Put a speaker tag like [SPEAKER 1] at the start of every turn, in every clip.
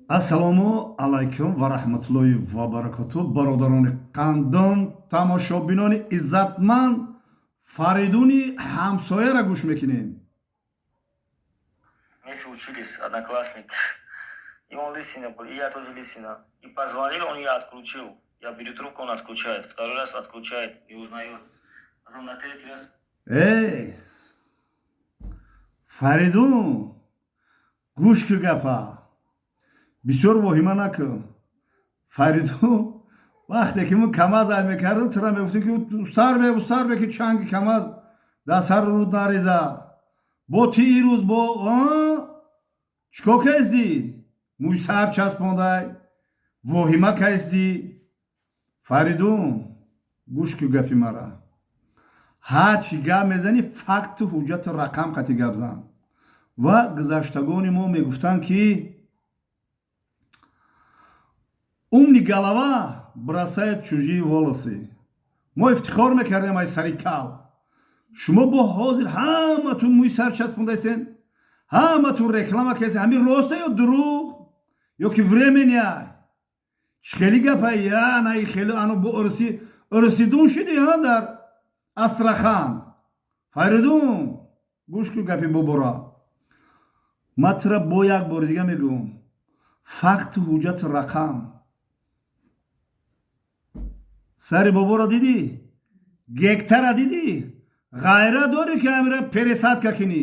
[SPEAKER 1] Ассалому алайкум ва раҳматуллоҳи ва баракоту, бародарони қандон, тамошобинони иззатманд. Фаридуни ҳамсояра гӯш мекунем.
[SPEAKER 2] Вместе учились, одноклассник. И он лысина был, и я тоже лысина. И позвонил, он я отключил. Я беру трубку, он отключает. Второй раз отключает и узнает. Потом на третий раз.
[SPEAKER 1] Эй, Фаридун, гӯш ку гапа, бисёр воҳима накун. Фаридун, вақте ки мо КамАЗ ай мекардам, тура мегуфтем, ки устар бе, устар бе, ки чанги КамАЗ дар сару руд нареза. Бо ти ирӯз бо чикор кардӣ? Мӯи сар часпондай, воҳима кардӣ. Фаридун, гӯш ку гапи мара. Ҳарчи гап мезанӣ, факту ҳуҷҷату рақам қати гап зан. Ва гузаштагони мо мегуфтанд, ки умный голова бросает чужие волосы. Мо ифтихор мекардем ай сари кал. Шумо бо ҳозир ҳаматун мӯи сар часпондаистен, ҳаматун реклама кардем. Ҳамин роста ё дурӯғ, ё ки временный? Чӣ хели гапа? Я на, хеле ану бо урусидун шуди дар Астрахан. Фаридун, гӯш ку гапи бобора. Ман тура бо як бори дига мегӯм: факту ҳуҷҷату рақам. Сари боборо дидӣ, гектара дидӣ? Ғайрат дорӣ, ки амира пересадка кунӣ?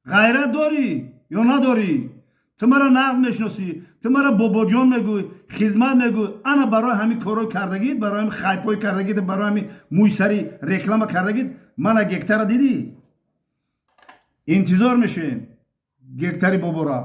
[SPEAKER 1] Ғайрат дорӣ ё надорӣ? Ту мара нағз мешиносӣ, ту мара бобоҷон мегӯй, хизмат мегӯй. Ана барои ҳамин корҳои кардагит, барои ҳамин хайпҳои кардагит, барои ҳамин мӯйсари реклама кардагит. Мана гектара дидӣ, интизор мешавем гектари бобора.